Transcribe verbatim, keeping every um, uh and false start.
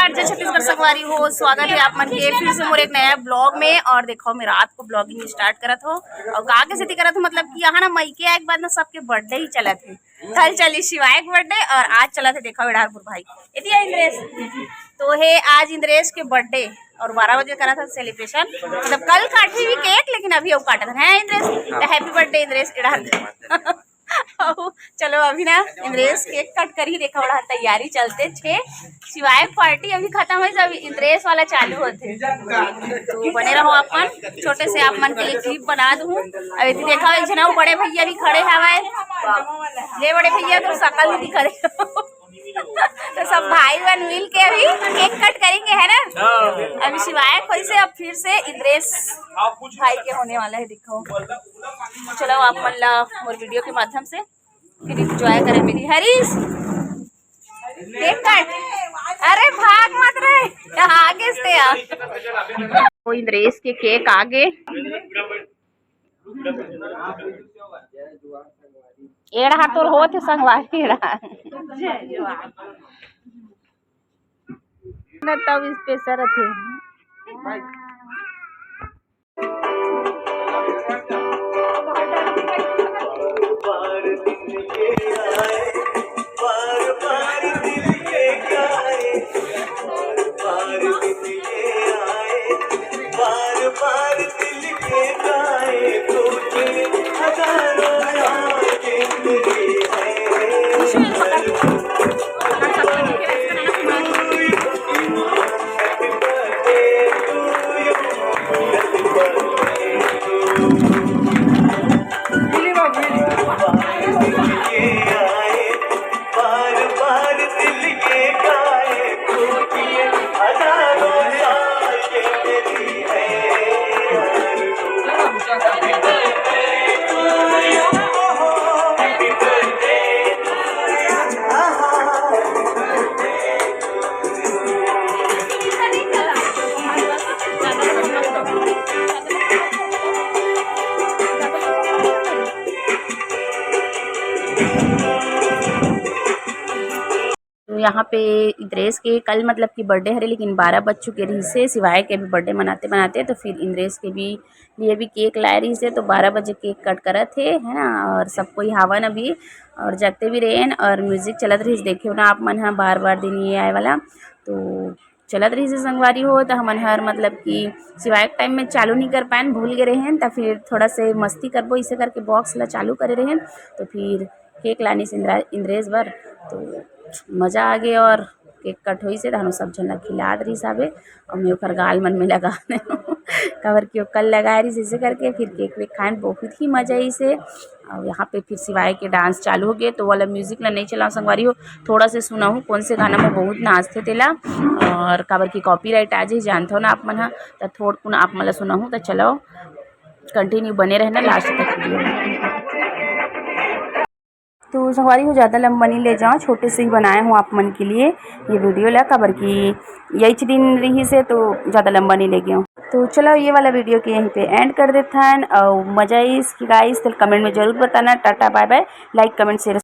जय छत्तीसगढ़ संगवारी हो, स्वागत है आप मन के फिर से मोर एक नया ब्लॉग में। और देखो, मैं रात को ब्लॉगिंग स्टार्ट करत हो और का के सेती करत हो, मतलब कि यहाँ ना मइके आए के बाद ना सबके बर्थडे ही चलत है। कल चली शिवाय के बर्थडे और आज चलत है, देखो, एढ़ारपुर भाई एती है इंद्रेश। तो हे आज इंद्रेश के बर्थडे और बारह बजे करा था सेलिब्रेशन, मतलब कल काटे भी केक, लेकिन अभी वो काटत है इंद्रेश। तो हैप्पी बर्थडे इंद्रेश एढ़ारपुर। अउ चलो अभी ना इंद्रेश केक कट करही, देखा ओढ़ा तैयारी चलते छे शिवाय पार्टी अभी खत्म होइस, अभी इंद्रेश वाला चालू होथे। तो बने रहो अपन, छोटे से आप मन के लिए क्लिप बना दूँ। अब एती देखा एक झन अउ बड़े भैया भी खड़े हवय, ये बड़े भैया तो शकल नहीं दिखा रहे। तो सब भाई बहन मिल के अभी केक कट करेंगे, है ना? अभी शिवाय खोई से अब फिर से इंद्रेश भाई के होने वाला है, दिखाओ। चलो आप मन ला मोर वीडियो के माध्यम से फिर एंजॉय करे मेरी हरीश केक कट। अरे भाग मत रहे, आगे से आ। वो इंद्रेश के केक आगे। एढ़ा तोर होत हे संगवारी एढ़ा। ना तब स्पेशल रथे। तो यहाँ पे इंद्रेश के कल मतलब कि बर्थडे हरे, लेकिन बारह बज चुके रहिस हे शिवाय के भी बर्थडे मनाते मनाते। तो फिर इंद्रेश के भी लिए भी केक लाए रहिस हे, तो बारह बजे केक कट करत हे, है ना। और सब कोई हावन अभी, और जगते भी रहेन, और म्यूजिक चलत रहिस, देखियो ना आप मन ह बार बार दिन ये आए वाला। तो चलत रहिस हे संगवारी हो, तो हमन हर मतलब कि शिवाय के टाइम में चालू नहीं कर पाएन, भूल गए रहेन, तो फिर थोड़ा से मस्ती करबो इसे करके बॉक्स ला चालू करे रहेन। तो फिर केक लानिस इंद्रा-, इंद्रेश बर, तो मजा आ गए और केक कट होइस हे, तहनो सब झन ला खिला दे रहिस हावे, और मैं ओकर गाल मन में लगा दे हूँ। काबर कि ओकर लगाए रहिस, इसे करके फिर केक वेक खाएन, बहुत ही मजा आइस हे। और यहाँ पे फिर शिवाय के डांस चालू हो गए, तो वाला म्यूजिक ला नहीं चलाओ संगवारी हो, थोड़ा से सुनाहूँ कौन से गाना में बहुत नाचथे तेला, और काबर कि कॉपीराइट आ जाही, जानथो ना आप मन ह, त थोड़कुन आप मन ला सुनाहूँ। त चलो कंटिन्यू बने रहना लास्ट तक वीडियो में। तो संगवारी हो, ज़्यादा लंबा नहीं ले जाओ, छोटे से ही बनाया हूँ आप मन के लिए ये वीडियो ला, काबर कि यही दिन रहिस हे तो ज़्यादा लंबा नहीं ले गया हूँ। तो चलो ये वाला वीडियो के यहीं पे एंड कर देथन। और मजा आइस कि गाइस, तो कमेंट में जरूर बताना। टाटा बाय बाय, लाइक कमेंट शेयर